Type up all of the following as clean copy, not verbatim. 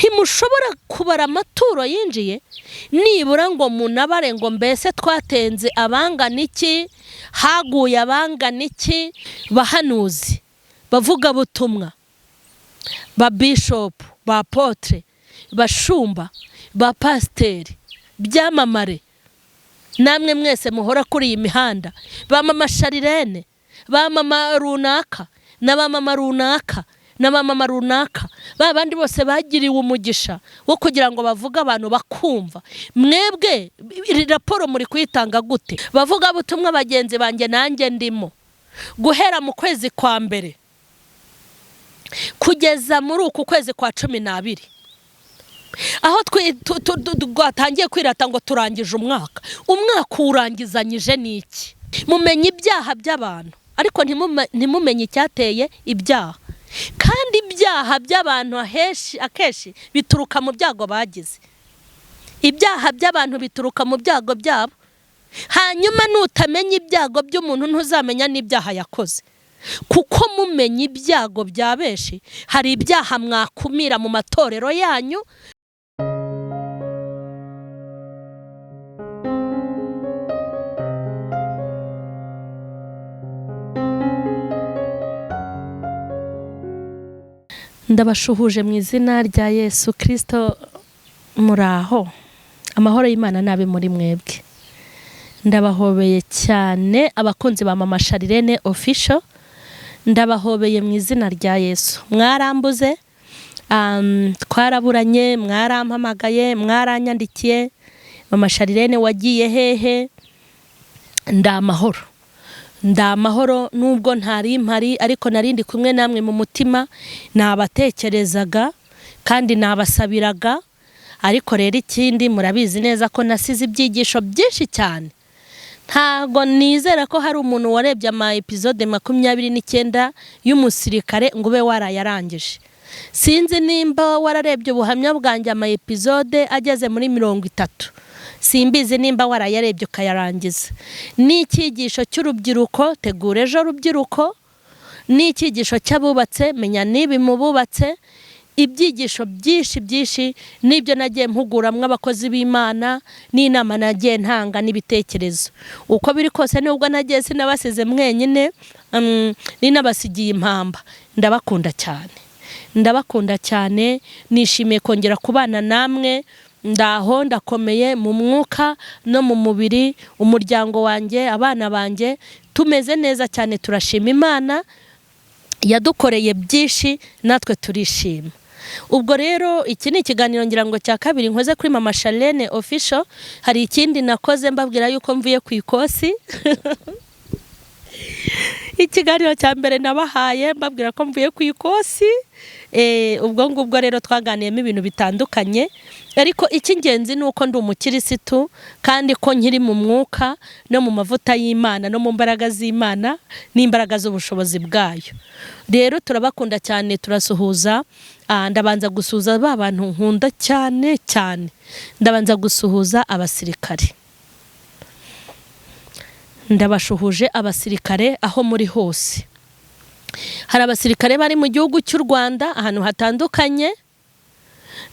Ntimushobora kubara amaturo yinjiye nibura ngo munabare ngo mbese twatenze abangana iki, haguye abangana iki. Bahanuzi, bavugabutumwa, ba bishopu, ba apôtre, bashumba, ba pasiteri, byamamare, namwe mwese muhora kuri iyi mihanda, ba mama Sharirene, ba mama runaka na ba mama runaka na ba mama runaka, ba bandi bose bagiriwe umugisha wo kugira ngo bavuge abantu bakumva. Mwebwe iri raporo muri kuyitanga gute? Bavugabutumwa bagenzi banjye, nanjye ndimo, guhera mu kwezi kwa mbere kugeza muri uku kwezi kwa 12, aho twatangiye kwirata ngo turangije umwaka, umwaka uwurangizanyije n'iki? Mumenye ibyaha by'abantu, ariko ntimumenye icyateye ibyaha. Kandi ibyaha by'abantu akenshi bituruka mu byago bagize. Ibyaha by'abantu bituruka mu byago byabo. Hanyuma nutamenya ibyago by'umuntu ntuzamenya n'ibyaha yakoze. Kuko mumenye ibyago bya benshi, hari ibyaha mwakumira mu matorero yanyu. Ndabashuhuje mu izina rya Yesu Kristo. Muraho, amahoro y'Imana nabe muri mwebwe. Ndabahobeye cyane abakunzi ba mama Sharirene Official, ndabahobeye mu izina rya Yesu. Mwarambuze, twaraburanye, mwarampamagaye, mwaranyandikiye, mama Sharirene wagiye hehe? Ndamahoro, ndamahoro, nubwo ntari mpari ariko narindi kumwe namwe mu mutima, nabatekerezaga kandi nabasabiraga. Ariko rero ikindi murabizi neza ko nasize ibyigisho byinshi cyane. Ntago nizera ko hari umuntu warebye ama episode 29 y'umusirikare ngo ube warayarangije. Sinzi nimba wararebye ubuhamya bwanjye ama episode ageze muri 30. Simbizi nimba warayarebye ukayarangiza. N'icyigisho cy'urubyiruko, tegura ejo rubyiruko, n'icyigisho cy'abubatse, menya niba mububatse. Ibyigisho byinshi byinshi n'ibyo nagiye mpuguramwo abakozi b'Imana, n'inama nagiye ntanga n'ibitekerezo. Uko biri kose nubwo nagiye sinabasize mwenyine, ninabasigiye impamba. Ndabakunda cyane, ndabakunda cyane, nishimiye kongera kubana namwe. Ndaho ndakomeye mu mwuka no mu mubiri, umuryango wanjye, abana banjye tumeze neza cyane, turashima Imana yadukoreye byinshi, natwe turishima. Ubwo rero iki ni ikiganiro ngira ngo cya kabiri nkoze kuri mama Sharirene Official. Hari ikindi nakoze mbabwira yuko mvuye ku ikosi. Ikiganiro cya mbere nabahaye mbabwira ko mvuye ku ikosi. Ubwo ngubwo rero twaganiyemo ibintu bitandukanye, ariko icy'ingenzi ni uko ndi umukirisitu kandi ko nkiri mu mwuka no mu mavuta y'Imana no mu mbaraga z'Imana n'imbaraga z'ubushobozi bwayo. Rero turabakunda cyane, turasuhuza. Ndabanza gusuhuza ba bantu nkunda cyane cyane. Ndabanza gusuhuza abasirikare. Ndabashuhuje abasirikare aho muri hose. Hari abasirikare bari mu gihugu cy'u Rwanda ahantu hatandukanye,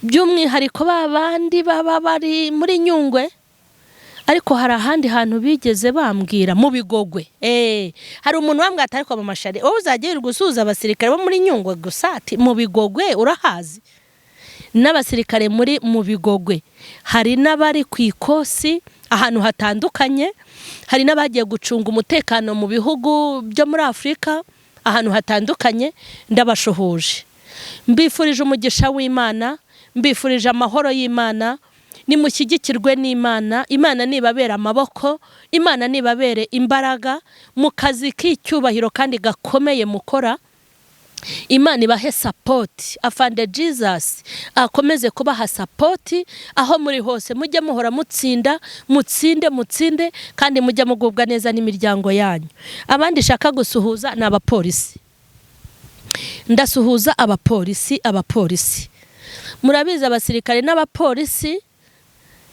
by'umwihariko ba bandi baba bari muri Nyungwe, ariko hari ahandi hantu bigeze bambwira mu Bigogwe. Hari umuntu wambwira ati ariko mama Shari, wowe uzajya wirirwa usuhuza abasirikare bo muri Nyungwe gusa, ati mu Bigogwe urahazi? N'abasirikare muri mu Bigogwe, hari n'abari ku ikosi ahantu hatandukanye, hari n'abagiye gucunga umutekano mu bihugu byo muri Afurika ahantu hatandukanye. Ndabashuhuje, mbifurije umugisha w'Imana, mbifurije amahoro y'Imana. Nimushyigikirwe n'Imana, Imana nibabere amaboko, Imana nibabere imbaraga mu kazi k'icyubahiro kandi gakomeye mukora. Imana ibahe sapoti, afande Jesus akomeze kubaha sapoti aho muri hose, mujye muhora mutsinda, mutsinde, mutsinde, kandi mujye mugubwa neza n'imiryango yanyu. Abandi shaka gusuhuza ni abapolisi. Ndasuhuza abapolisi, abapolisi murabizi, abasirikare n'abapolisi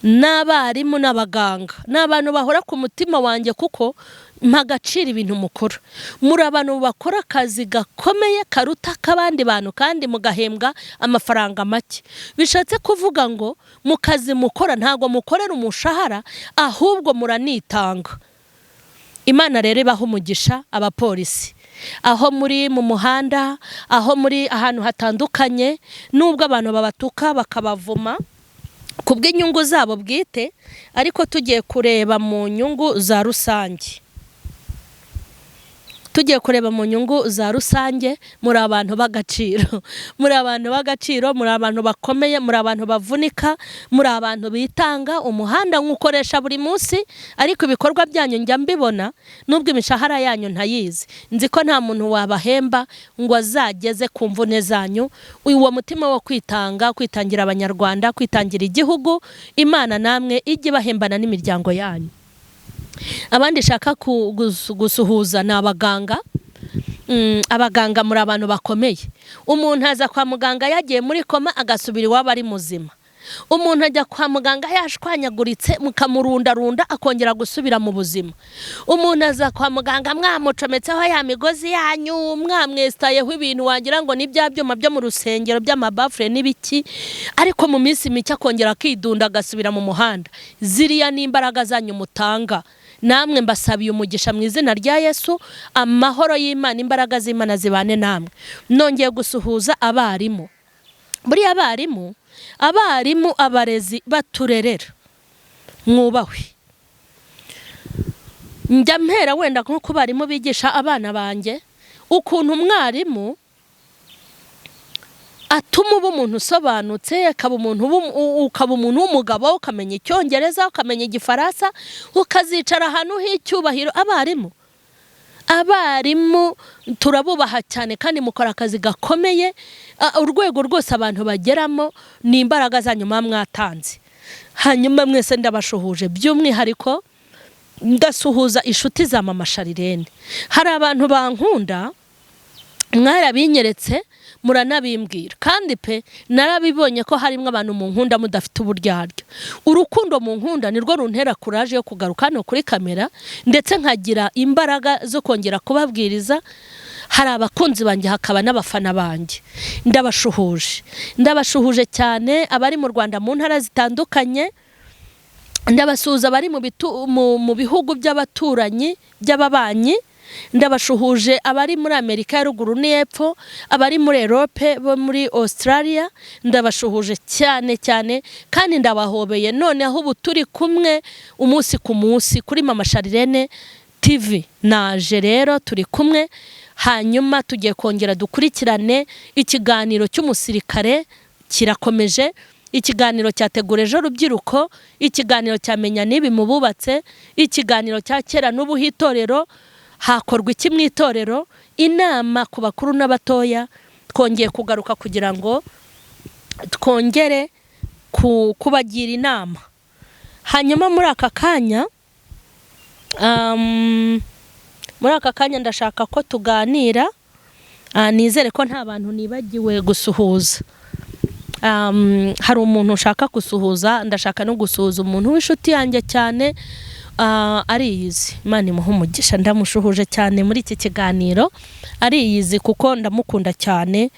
N'abarimu n'abaganga ni abantu bahora ku mutima wanjye, kuko mpa agaciro ibintu mukora. Muri abantu bakora akazi gakomeye karuta ak'abandi bantu, kandi mugahembwa amafaranga make. Bishatse kuvuga ngo mu kazi mukora ntabwo mukorera umushahara, ahubwo muranitanga. Imana rero ibaha umugisha. Abapolisi, aho muri mu muhanda, aho muri ahantu hatandukanye, nubwo abantu babatuka bakabavuma ku bw'inyungu zabo bwite, ariko tugiye kureba mu nyungu za rusange, tugiye kureba mu nyungu za rusange, muri abantu b'agaciro, muri abantu b'agaciro, muri abantu bakomeye, muri abantu bavunika, muri abantu bitanga. Umuhanda nywukoresha buri munsi, ariko ibikorwa byanyu njya mbibona, nubwo imishahara yanyu ntayizi. Nzi ko nta muntu wabahemba ngo azageze ku mvune zanyu. Uwo mutima wo kwitanga, kwitangira Abanyarwanda, kwitangira igihugu, Imana namwe ijye ibahembana n'imiryango yanyu. Abandi nshaka gusuhuza ni abaganga. Abaganga muri abantu bakomeye. Umuntu aza kwa muganga yagiye muri koma, agasubira iwabo ari muzima. Umuntu ajya kwa muganga yashwanyaguritse, mukamurundarunda, akongera gusubira mu buzima. Umuntu aza kwa muganga mwamucometseho ya migozi yanyu, mwamwesitayeho ibintu wagira ngo ni bya byuma byo mu rusengero by'amabafure n'ibiki, ariko mu minsi mike akongera akidunda, agasubira mu muhanda. Ziriya ni imbaraga zanyu mutanga. Namwe mbasabiye umugisha mu izina rya Yesu. Amahoro y'Imana, imbaraga z'Imana zibane namwe. Nongeye gusuhuza abarimu. Buriya abarimu, abarezi baturerera, mwubahwe. Njya mpera wenda nko ku barimu bigisha abana banjye, ukuntu umwarimu atuma uba umuntu usobanutse, ukaba umuntu w'umugabo, ukamenya Icyongereza, ukamenya Igifaransa, ukazicara ahantu h'icyubahiro. Abarimu turabubaha cyane, kandi mukora akazi gakomeye. Urwego rwose abantu bageramo ni imbaraga zanyu muba mwatanze. Hanyuma mwese ndabashuhuje. By'umwihariko ndasuhuza inshuti za Mama Sharirene. Hari abantu bankunda, mwarabinyeretse, muranabimbwira, kandi pe narabibonye ko harimo abantu mu nkunda mudafite uburyarya. Urukundo mu nkunda nirwo runtera courage yo kugaruka hano kuri kamera, ndetse nkagira imbaraga zo kongera kubabwiriza. Hari abakunzi banjye, hakaba n'abafana banjye. Ndabashuhuje, ndabashuhuje cyane, abari mu Rwanda mu ntara zitandukanye. Ndabasuhuza abari mu bihugu by'abaturanyi, by'ababanyi. Ndabashuhuje abari muri Amerika ya Ruguru n'Iyepfo, abari muri Erope, bo muri Australia. Ndabashuhuje cyane cyane, kandi ndabahobeye. Noneho ubu turi kumwe umunsi ku munsi kuri Mama Sharirene TV. Naje rero turi kumwe. Hanyuma tugiye kongera dukurikirane ikiganiro cy'umusirikare, kirakomeje. Ikiganiro cya Tegura Ejo Rubyiruko, ikiganiro cya Menya N'ibi mu bubatse, ikiganiro cya Kera n'Ubu Itorero, hakorwa iki mu itorero, inama ku bakuru n'abatoya. Twongeye kugaruka kugira ngo twongere kubagira inama. Hanyuma muri aka kanya ndashaka ko tuganira. Nizere ko nta bantu nibagiwe gusuhuza. Hari umuntu ushaka gusuhuza. Ndashaka no gusuhuza umuntu w'inshuti yanjye cyane, ariyizi. Imana imuhe umugisha. Ndamushuhuje cyane muri iki kiganiro. Ariyizi kuko ndamukunda cyane,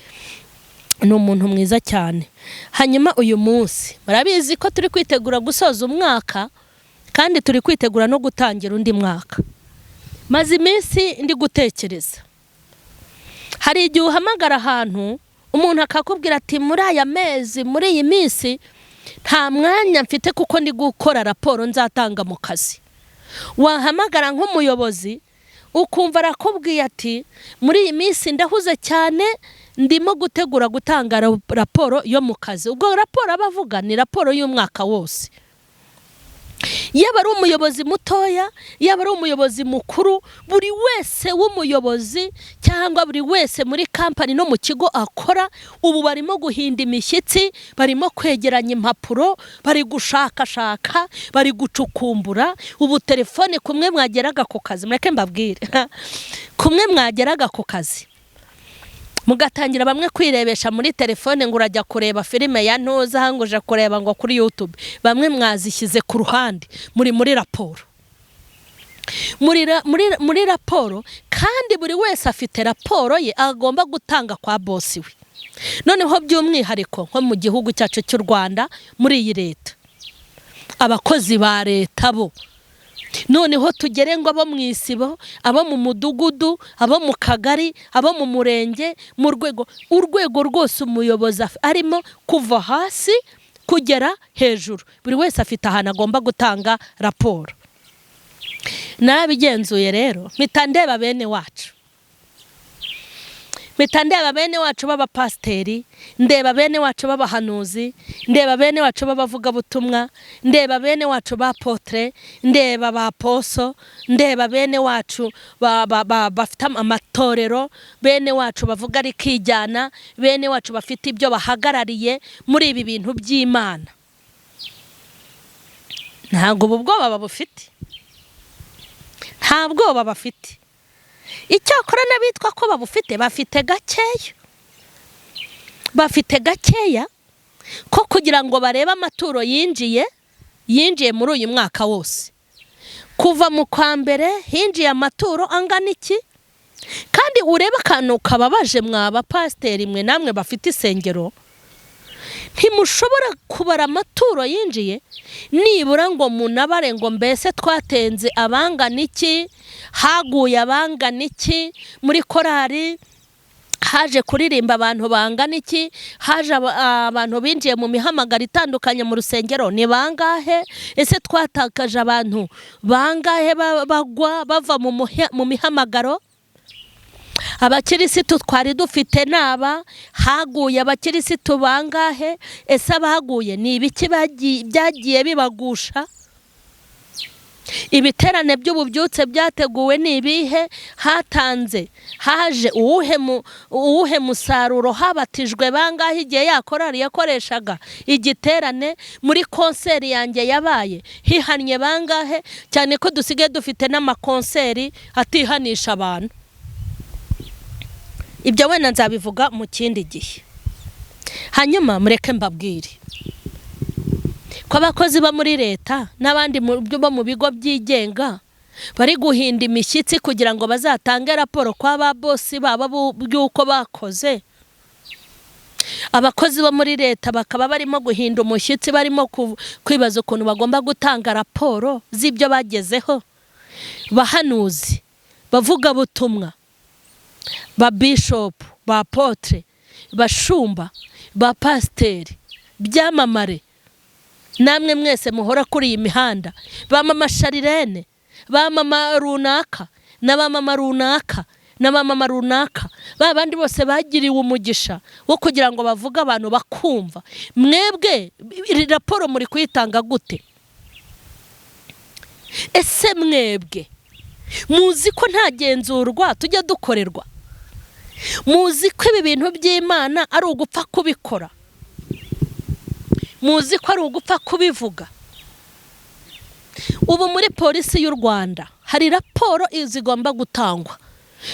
ni umuntu mwiza cyane. Hanyuma uyu munsi murabizi ko turi kwitegura gusoza umwaka, kandi turi kwitegura no gutangira undi mwaka. Maze iminsi ndi gutekereza. Hari igihe uhamagara ahantu, umuntu akakubwira ati: "Muri aya mezi, muri iyi minsi nta mwanya mfite, kuko ndi gukora raporo nzatanga mu kazi." Wahamagara nk'umuyobozi, ukumva arakubwiye ati: "Muri iyi minsi ndahuze cyane, ndimo gutegura gutanga raporo yo mu kazi." Ubwo raporo aba avuga ni raporo y'umwaka wose. Yaba ari umuyobozi mutoya, yaba ari umuyobozi mukuru, buri wese w'umuyobozi cyangwa buri wese muri kampani no mu kigo akora, ubu barimo guhinda imishyitsi, barimo kwegeranya impapuro, bari gushakashaka, bari gucukumbura. Ubu telefone, kumwe mwageraga ku kazi, mureke mbabwire, kumwe mwageraga ku kazi Mugatangira bamwe kwirebesha muri telefone ngo urajya kureba filime ya ntuza, ngo uje kureba ngo kuri YouTube. Bamwe mwazishyize ku ruhande, muri muri raporo, muri raporo. Kandi buri wese afite raporo ye agomba gutanga kwa bosi we. Noneho by'umwihariko nko mu gihugu cyacu cy'u Rwanda, muri iyi leta, abakozi ba leta bo noneho tugere ngo abo mu isibo, abo mu mudugudu, abo mu kagari, abo mu murenge, mu rwego, urwego rwose umuyobozi arimo, kuva hasi kugera hejuru, buri wese afite ahantu agomba gutanga raporo. Narabigenzuye rero, mpita ndeba bene wacu, mpita ndeba bene wacu b'abapasiteri, ndeba bene wacu b'abahanuzi, ndeba bene wacu b'abavugabutumwa, ndeba bene wacu ba apôtre, ndeba ba poso, ndeba bene wacu bafite amatorero, bene wacu bavuga rikijyana, bene wacu bafite ibyo bahagarariye muri ibi bintu by'Imana. Ntabwo ubu bwoba babufite, nta bwoba bafite. Icyakora n'abitwa ko babufite bafite gakeya, bafite gakeya ko kugira ngo barebe amaturo yinjiye muri uyu mwaka wose. Kuva mu kwa mbere hinjiye amaturo angana iki? Kandi urebe akantu kababaje, mwa bapasiteri mwe namwe bafite isengero, ntimushobora kubara amaturo yinjiye nibura ngo munabare ngo mbese twatenze abangana iki, haguye abangana iki muri korari, haje kuririmba abantu bangana iki, haje abantu binjiye mu mihamagaro itandukanye mu rusengero ni bangahe, ese twatakaje abantu bangahe bagwa bava mu mihamagaro, abakirisitu twari dufite naba, haguye abakirisitu bangahe, ese abaguye ni ibiki byagiye bibagusha, ibiterane by'ububyutse byateguwe ni ibihe, hatanze haje uwuhe musaruro, habatijwe bangahe igihe ya korari yakoreshaga igiterane, muri concert yanjye yabaye hihannye bangahe, cyane ko dusigaye dufite n'amakonseri atihanisha abantu. Ibyo wenda nzabivuga mu kindi gihe. Hanyuma mureke mbabwire ko abakozi bo muri leta n'abandi bo mu bigo byigenga bari guhinda imishyitsi kugira ngo bazatange raporo kwa ba bosi babo by'uko bakoze. Abakozi bo muri leta bakaba barimo guhinda umushyitsi, barimo kwibaza ukuntu bagomba gutanga raporo z'ibyo bagezeho. Bahanuzi, bavugabutumwa, ba bishopu, ba apôtre, bashumba, ba pasiteri, byamamare, namwe mwese muhora kuri iyi mihanda, ba mama Sharirene, ba mama runaka na ba mama runaka na ba mama runaka, ba bandi bose bagiriwe umugisha wo kugira ngo bavuge abantu bakumva, mwebwe iri raporo muri kuyitanga gute? Ese mwebwe muzi ko nta genzurwa tujya dukorerwa? Muzi ko ibi bintu by'Imana ari ugupfa kubikora? Muzi ko ari ugupfa kubivuga? Ubu muri polisi y'u Rwanda hari raporo zigomba gutangwa,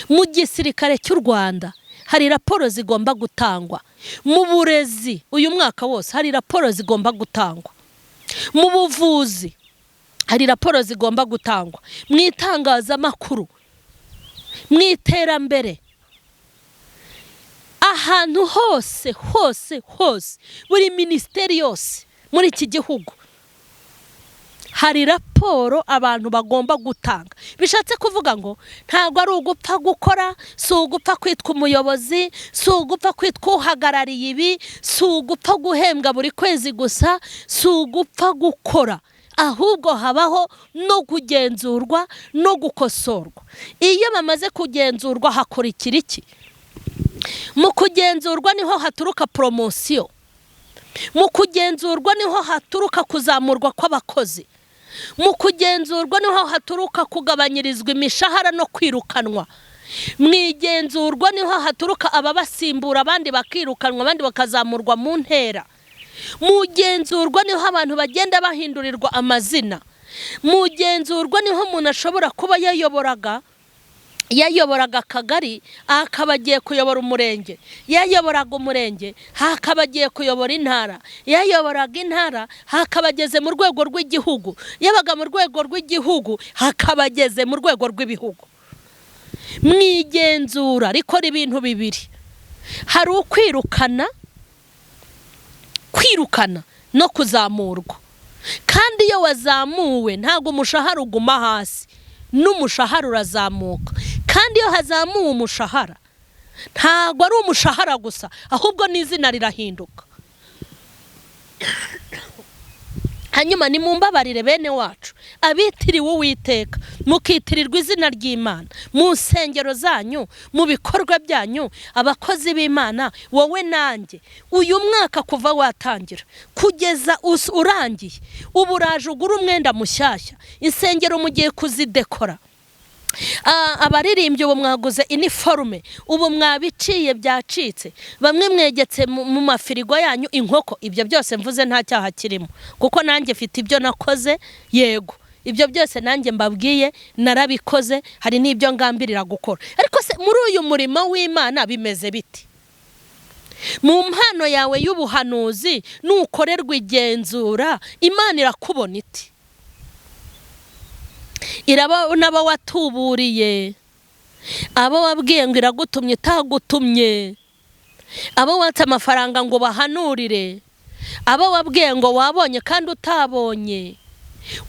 mu gisirikare cy'u Rwanda hari raporo zigomba gutangwa, mu burezi uyu mwaka wose hari raporo zigomba gutangwa, mu buvuzi hari raporo zigomba gutangwa, mu itangazamakuru, mu iterambere, ahantu hose hose hose, buri minisiteri yose muri iki gihugu hari raporo abantu bagomba gutanga. Bishatse kuvuga ngo ntabwo ari ugupfa gukora, si ugupfa kwitwa umuyobozi, si ugupfa kwitwa uhagarariye ibi, si ugupfa guhembwa buri kwezi gusa, si ugupfa gukora, ahubwo habaho no kugenzurwa no gukosorwa. Iyo bamaze kugenzurwa hakurikira iki? Mu kugenzurwa niho haturuka promotion, mu kugenzurwa niho haturuka kuzamurwa kw'abakozi, mu kugenzurwa niho haturuka kugabanyirizwa imishahara no kwirukanwa, mu igenzurwa niho haturuka ababasimbura, abandi bakirukanwa, abandi bakazamurwa mu ntera. Mu genzurwa niho abantu bagenda bahindurirwa amazina. Mu genzurwa niho umuntu ashobora kuba yayoboraga Yayoboraga akagari, akaba agiye kuyobora umurenge. Yayoboraga umurenge, hakaba agiye kuyobora intara. Yayoboraga intara, hakaba ageze mu rwego rw'igihugu. Yabaga mu rwego rw'igihugu, hakaba ageze mu rwego rw'ibihugu. Mu igenzura rikora ibintu bibiri: hari ukwirukana, kwirukana no kuzamurwa. Kandi iyo wazamuwe, ntabwo umushahara uguma hasi, n'umushahara urazamuka. Kandi iyo hazamuwe umushahara, ntabwo ari umushahara gusa, ahubwo n'izina rirahinduka. Hanyuma nimumbabarire bene wacu, abitiriwe Uwiteka, mukitirirwa izina ry'Imana mu nsengero zanyu, mu bikorwa byanyu, abakozi b'Imana, wowe nanjye, uyu mwaka kuva watangira kugeza urangiye, ubu uraje ugura umwenda mushyashya, insengero mugiye kuzidekora, abaririmbyi ubu mwaguze iniforume, ubu mwabiciye byacitse, bamwe mwegetse mu mafirigo yanyu inkoko. Ibyo byose mvuze nta cyaha kirimo, kuko nanjye mfite ibyo nakoze. Yego, ibyo byose nanjye mbabwiye narabikoze, hari n'ibyo ngambirira gukora. Ariko se muri uyu murimo w'Imana bimeze biti? Mu mpano yawe y'ubuhanuzi, nukorerwa igenzura, Imana irakubona iti? Irabona abo watuburiye, abo wabwiye ngo iragutumye itagutumye, abo watse amafaranga ngo bahanurire, abo wabwiye ngo wabonye kandi utabonye.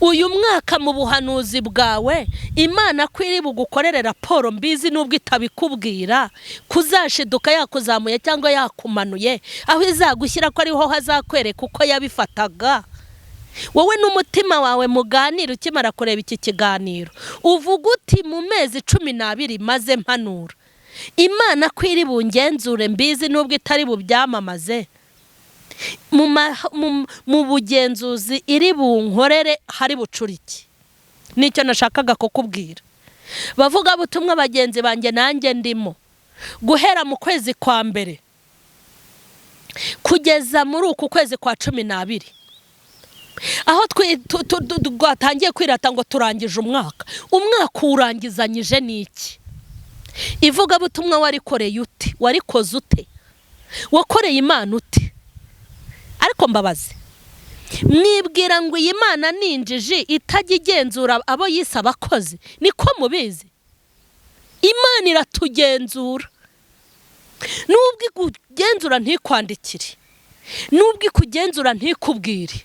Uyu mwaka mu buhanuzi bwawe, Imana ko iri bugukorere raporo, mbizi nubwo itabikubwira, kuzashiduka yakuzamuye cyangwa yakumanuye, aho izagushyira ko ariho hazakwereka uko yabifataga. Wowe n'umutima wawe muganire. Ukimara kureba iki kiganiro, uvuga uti: "Mu mezi 12 maze mpanura, Imana ko iri bungenzure, mbizi nubwo itari bubyamamaze, mu bugenzuzi iri bunkorere hari bucurike." Nicyo nashakaga kukubwira. Bavugabutumwa bagenzi banjye, nanjye ndimo, guhera mu kwezi kwa mbere kugeza muri uku kwezi kwa 12, aho twatangiye kwirata ngo turangije umwaka, umwaka uwurangizanyije n'iki? Ivugabutumwa warikoreye ute? Warikoze ute? Wakoreye Imana ute? Ariko mbabaze, mwibwira ngo iyi Mana ni injiji itajya igenzura abo yise abakozi? Niko mubizi? Imana iratugenzura. Nubwo ikugenzura ntikwandikire, nubwo ikugenzura ntikubwire,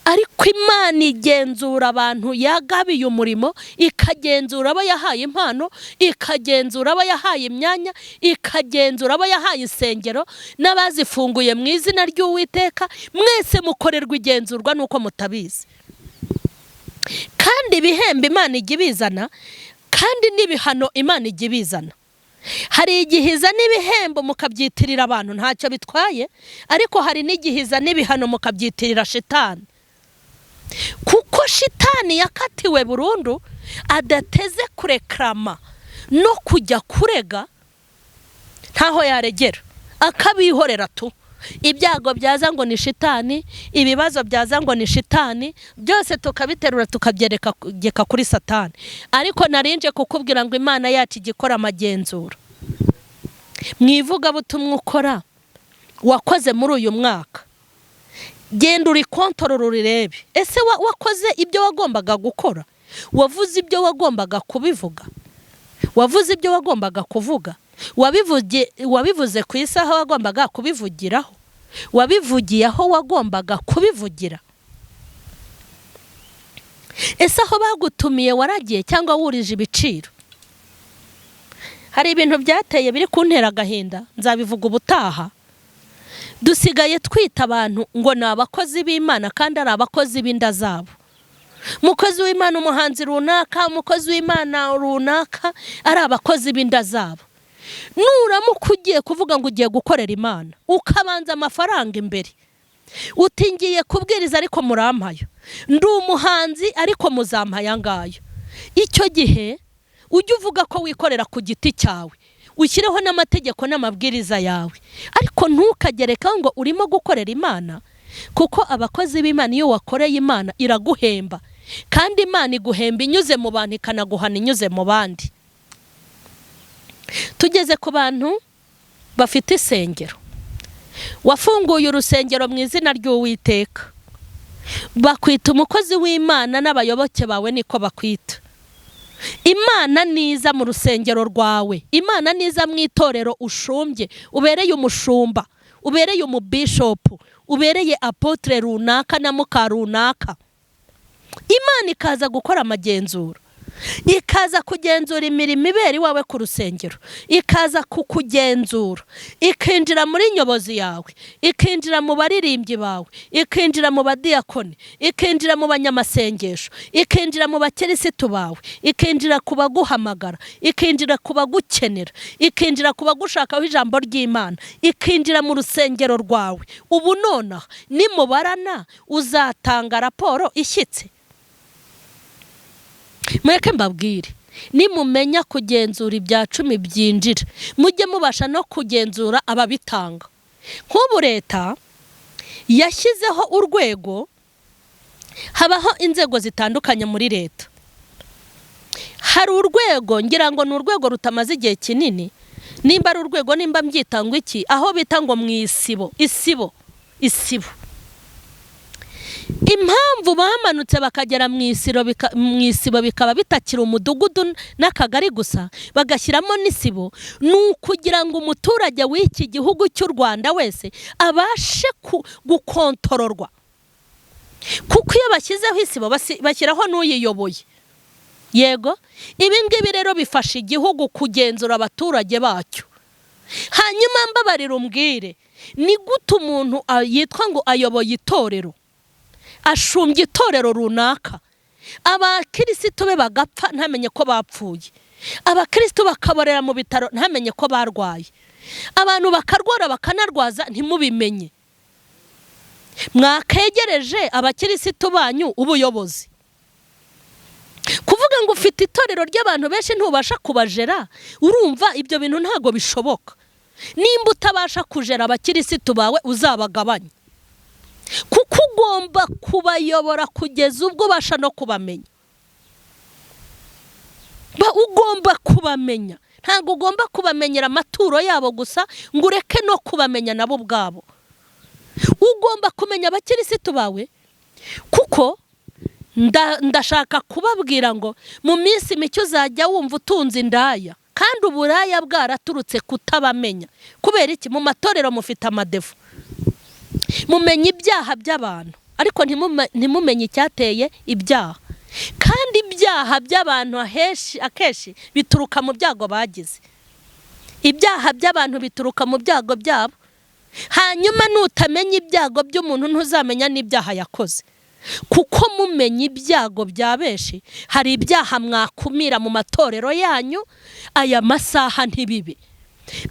ariko Imana igenzura abantu yagabiye umurimo, ikagenzura abo yahaye impano, ikagenzura abo yahaye imyanya, ikagenzura abo yahaye insengero n'abazifunguye mu izina ry'Uwiteka. Mwese mukorerwa igenzurwa nuko mutabizi. Kandi ibihembo Imana ijya ibizana, kandi n'ibihano Imana ijya ibizana. Hari igihe izana ibihembo mukabyitirira abantu, ntacyo bitwaye, ariko hari n'igihe izana ibihano mukabyitirira shitani, kuko shitani yakatiwe burundu, adateze kurekarama no kujya kurega, ntaho yaregera, akabihorera tu. Ibyago byaza ngo ni shitani, ibibazo byaza ngo ni shitani, byose tukabiterura tukabyereka kuri Satani. Ariko narinje kukubwira ngo Imana yacu ijya ikora amagenzura. Mu ivugabutumwa ukora, wakoze muri uyu mwaka, genda urikontorora, urirebe. Ese wakoze ibyo wagombaga gukora? Wavuze ibyo wagombaga kubivuga? Wavuze ibyo wagombaga kuvuga? Wabivuze ku isaha wagombaga kubivugiraho? Wabivugiye aho wagombaga kubivugira? Ese aho bagutumiye waragiye cyangwa wurije ibiciro? Hari ibintu byateye biri kuntera agahinda, nzabivuga ubutaha. Dusigaye twita abantu ngo ni abakozi b'Imana kandi ari abakozi b'inda zabo. Umukozi w'Imana, umuhanzi runaka, umukozi w'Imana runaka, ari abakozi b'inda zabo. Nuramuka ugiye kuvuga ngo ugiye gukorera Imana, ukabanza amafaranga imbere, uti: "Ngiye kubwiriza ariko murampayo, ndi umuhanzi ariko muzampaye angayo," icyo gihe ujye uvuga ko wikorera ku giti cyawe, ushyireho n'amategeko n'amabwiriza yawe, ariko ntukagerekaho ngo urimo gukorera Imana. Kuko abakozi b'Imana, iyo wakoreye Imana iraguhemba, kandi Imana iguhemba inyuze mu bantu, ikanaguhana inyuze mu bandi. Tugeze ku bantu bafite isengero. Wafunguye urusengero mu izina ry'Uwiteka, bakwita umukozi w'Imana n'abayoboke bawe niko bakwita. Imana niza mu rusengero rwawe, Imana niza mu itorero ushumbye, ubereye umushumba, ubereye umubishopu, ubereye apotre runaka na muka runaka, Imana ikaza gukora amagenzura, ikaza kugenzura imirimo ibera iwawe ku rusengero, ikaza kukugenzura, ikinjira muri nyobozi yawe, ikinjira mu baririmbyi bawe, ikinjira mu badiyakoni, ikinjira mu banyamasengesho, ikinjira mu bakirisitu bawe, ikinjira ku baguhamagara, ikinjira ku bagukenera, ikinjira ku bagushakaho ijambo ry'Imana, ikinjira mu rusengero rwawe. Ubu nonaha nimubarana uzatanga raporo ishyitse. Mureke mbabwire, nimumenya kugenzura ibya cumi byinjira, mujye mubasha no kugenzura ababitanga. Nk'ubu leta yashyizeho urwego, habaho inzego zitandukanye muri leta. Hari urwego, ngira ngo ni urwego rutamaze igihe kinini, nimba ari urwego, nimba mbyita ngo iki, aho bita ngo mu isibo, isibo, isibo. Impamvu bamanutse bakagera mu isibo bikaba bitakiri umudugudu n'akagari gusa, bagashyiramo n'isibo, ni ukugira ngo umuturage w'iki gihugu cy'u Rwanda wese abashe gukontororwa. Kuko iyo bashyizeho isibo bashyiraho n'uyiyoboye. Yego, ibi ngibi rero bifasha igihugu kugenzura abaturage bacyo. Hanyuma mbabarira umbwire, ni gute umuntu yitwa ngo ayoboye itorero, ashumbye itorero runaka, abakirisitu be bagapfa ntamenye ko bapfuye, abakirisitu bakaborera mu bitaro ntamenye ko barwaye, abantu bakarwara bakanarwaza ntimubimenye. Mwakegereje abakirisitu banyu ubuyobozi. Kuvuga ngo ufite itorero ry'abantu benshi ntubasha kubajera, urumva ibyo bintu ntago bishoboka. Nimba utabasha kujera abakirisitu bawe uzabagabanye, kuko ugomba kubayobora kugeza ubwo ubasha no kubamenya. Ugomba kubamenya, ntabwo ugomba kubamenyera amaturo yabo gusa ngo ureke no kubamenya nabo ubwabo. Ugomba kumenya abakirisitu bawe, kuko ndashaka kubabwira ngo mu minsi mike uzajya wumva utunze indaya, kandi uburaya bwaraturutse kutabamenya. Kubera iki? Mu matorero mufite amadefu, mumenye ibyaha by'abantu ariko ntimumenye icyateye ibyaha. Kandi ibyaha by'abantu akenshi bituruka mu byago bagize. Ibyaha by'abantu bituruka mu byago byabo. Hanyuma nutamenya ibyago by'umuntu ntuzamenya n'ibyaha yakoze. Kuko mumenye ibyago bya benshi, hari ibyaha mwakumira mu matorero yanyu aya masaha ntibibe.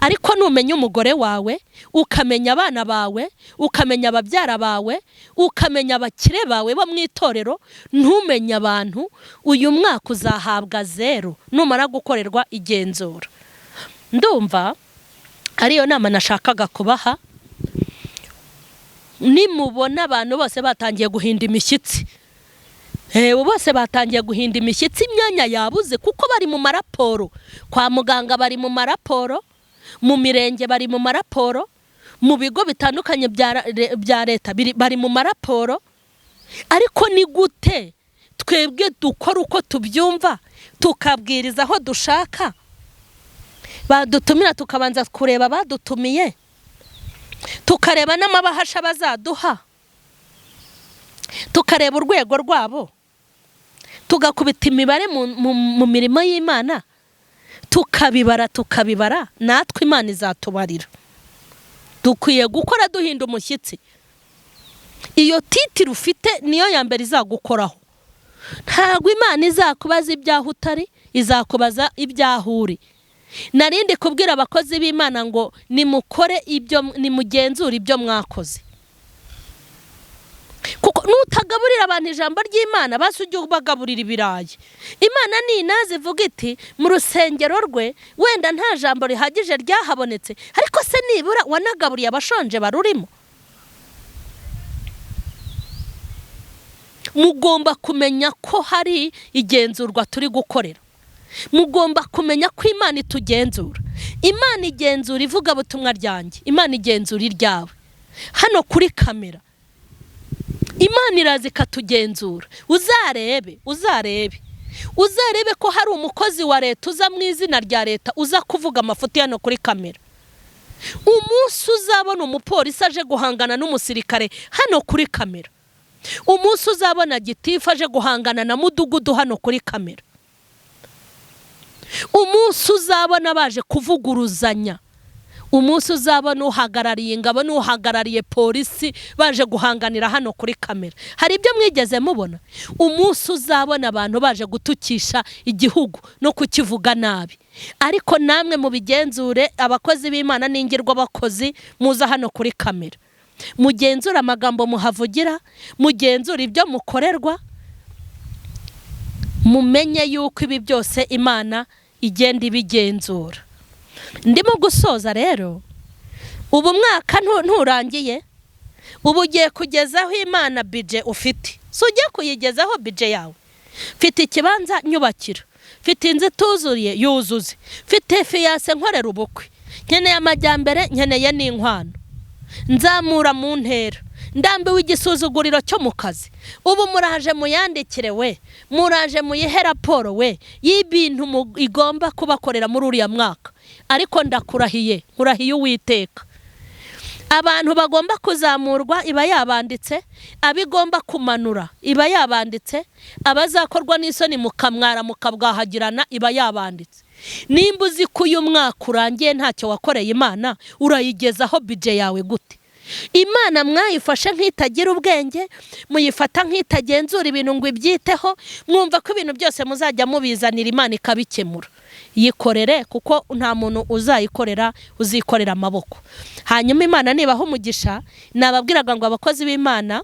Ariko numenya umugore wawe, ukamenya abana bawe, ukamenya ababyara bawe, ukamenya abakire bawe bo mu itorero, ntumenye abantu, uyu mwaka uzahabwa 0 numara gukorerwa igenzura. Ndumva ariyo nama nashakaga kubaha. Nimubona abantu bose batangiye guhinda imishyitsi, bose batangiye guhinda imishyitsi, imyanya yabuze, kuko bari mu maraporo kwa muganga, bari mu maraporo mu mirenge, bari mu maraporo mu bigo bitandukanye bya leta, bari mu maraporo. Ariko ni gute twebwe dukora uko tubyumva, tukabwiriza aho dushaka, badutumira tukabanza kureba badutumiye, tukareba n'amabahasha bazaduha, tukareba urwego rwabo, tugakubita imibare mu mirimo y'Imana, tukabibara tukabibara, natwe Imana izatubarira. Dukwiye gukora duhinda umushyitsi. Iyo titire ufite niyo ya mbere izagukoraho. Ntabwo Imana izakubaza ibyaho utari, izakubaza ibyaho uri. Narindi kubwira abakozi b'Imana ngo nimukore ibyo, nimugenzure ibyo mwakoze. Kuko nutagaburira abantu ijambo ry'Imana, basi ujye ubagaburira ibirayi. Imana ni inazi ivuga iti mu rusengero rwe wenda nta jambo rihagije ryahabonetse, ariko se nibura wanagaburiye abashonje barurimo. Mugomba kumenya ko hari igenzurwa turi gukorera. Mugomba kumenya ko Imana itugenzura. Imana igenzura ivugabutumwa ryanjye, Imana igenzura iryawe. Hano kuri kamera Imana iraza ikatugenzura. Uzarebe, uzarebe, uzarebe ko hari umukozi wa leta uza mu izina rya leta uza kuvuga amafuti hano kuri kamera. Umunsi uzabona umupolisi aje guhangana n'umusirikare hano kuri kamera, umunsi uzabona gitifu aje guhangana na mudugudu hano kuri kamera, umunsi uzabona baje kuvuguruzanya, umunsi uzabona uhagarariye ingabo n'uhagarariye polisi baje guhanganira hano kuri kamera, hari ibyo mwigeze mubona? Umunsi uzabona abantu baje gutukisha igihugu no kukivuga nabi. Ariko namwe mubigenzure, abakozi b'Imana n'ingirwa abakozi muza hano kuri kamera, mugenzure amagambo muhavugira, mugenzure ibyo mukorerwa, mumenye yuko ibi byose Imana igenda ibigenzura. Ndimo gusoza rero, ubu mwaka nturangiye, ubu ugiye kugezaho Imana bije ufite, si ugiye kuyigezaho bije yawe. Mfite ikibanza nyubakira, mfite inzu ituzuye yuzuze, mfite fiyase nkorera ubukwe, nkeneye amajyambere, nkeneye n'inkwano, nzamura mu ntera, ndambiwe igisuzuguriro cyo mu kazi. Ubu muraje muyandikire we, muraje muyihe raporo we y'ibintu igomba kubakorera muri uriya mwaka. Ariko ndakurahiye, nkurahiye Uwiteka, abantu bagomba kuzamurwa iba yabanditse, abigomba kumanura iba yabanditse, abazakorwa n'isoni mukamwara mukabwahagirana iba yabanditse. Nimba uzi ko uyu mwaka urangiye ntacyo wakoreye Imana, urayigezaho bije yawe gute? Imana mwayifashe nk'itagira ubwenge, muyifata nk'itagenzura ibintu ngo ibyiteho, mwumva ko ibintu byose muzajya mubizanira Imana ikabikemura. Yikorere, kuko nta muntu uzayikorera uzikorera amaboko. Hanyuma Imana nibaha umugisha, nababwiraga ngo abakozi b'Imana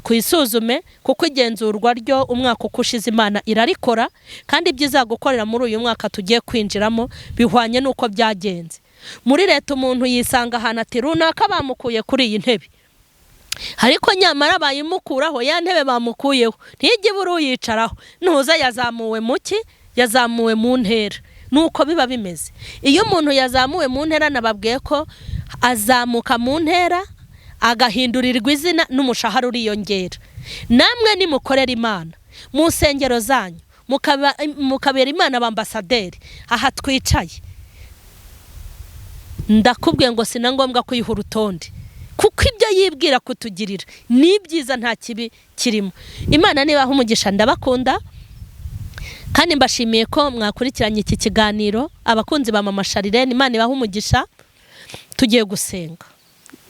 twisuzume, kuko igenzurwa ryo umwaka uko ushize Imana irarikora, kandi ibyo izagukorera muri uyu mwaka tugiye kwinjiramo bihwanye n'uko byagenze. Muri leta umuntu yisanga ahantu ati runaka bamukuye kuri iyi ntebe, ariko nyamara bayimukuraho ya ntebe bamukuyeho ntijye ibura uyicaraho, ntuza yazamuwe mu ki? Yazamuwe mu ntera. Nuko biba bimeze iyo umuntu yazamuwe mu ntera. Nababwiye ko azamuka mu ntera agahindurirwa izina n'umushahara uriyongera. Namwe nimukorera Imana mu nsengero zanyu, mukabera Imana abambasaderi, aha twicaye ndakubwiye ngo si na ngombwa kuyiha urutonde, kuko ibyo yibwira kutugirira ni byiza, nta kibi kirimo. Imana nibaha umugisha, ndabakunda kandi mbashimiye ko mwakurikiranye iki kiganiro. Abakunzi ba Mama Charlene, Imana ibaha umugisha. Tugiye gusenga,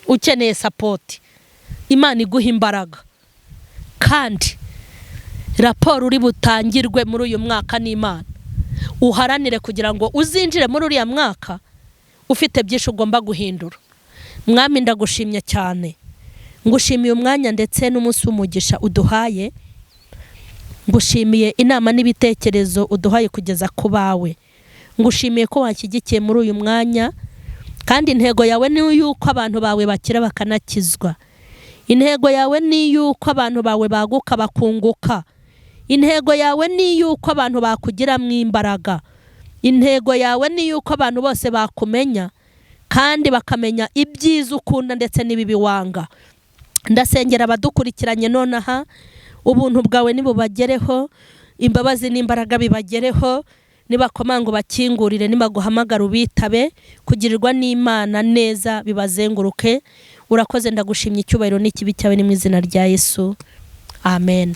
ukeneye sapoti Imana iguha imbaraga, kandi raporo uri butangirwe muri uyu mwaka n'Imana, uharanire kugira ngo uzinjire muri uriya mwaka ufite byinshi ugomba guhindura. Mwami, ndagushimye cyane, ngushimiye umwanya ndetse n'umunsi w'umugisha uduhaye, ngushimiye inama n'ibitekerezo uduhaye kugeza ku bawe, ngushimiye ko wanshyigikiye muri uyu mwanya, kandi intego yawe ni yuko abantu bawe bakira bakanakizwa, intego yawe ni yuko abantu bawe baguka bakunguka, intego yawe ni yuko abantu bakugiramo imbaraga, intego yawe ni yuko abantu bose bakumenya kandi bakamenya ibyiza ukunda ndetse n'ibibi wanga. Ndasengera abadukurikiranye nonaha, ubuntu bwawe nibubagereho, imbabazi n'imbaraga bibagereho, nibakomanga bakingurire, nibaguhamagara ubitabe, kugirirwa n'Imana neza bibazenguruke. Urakoze, ndagushimye, icyubahiro n'ikibi cyawe ni mu izina rya Yesu, amen.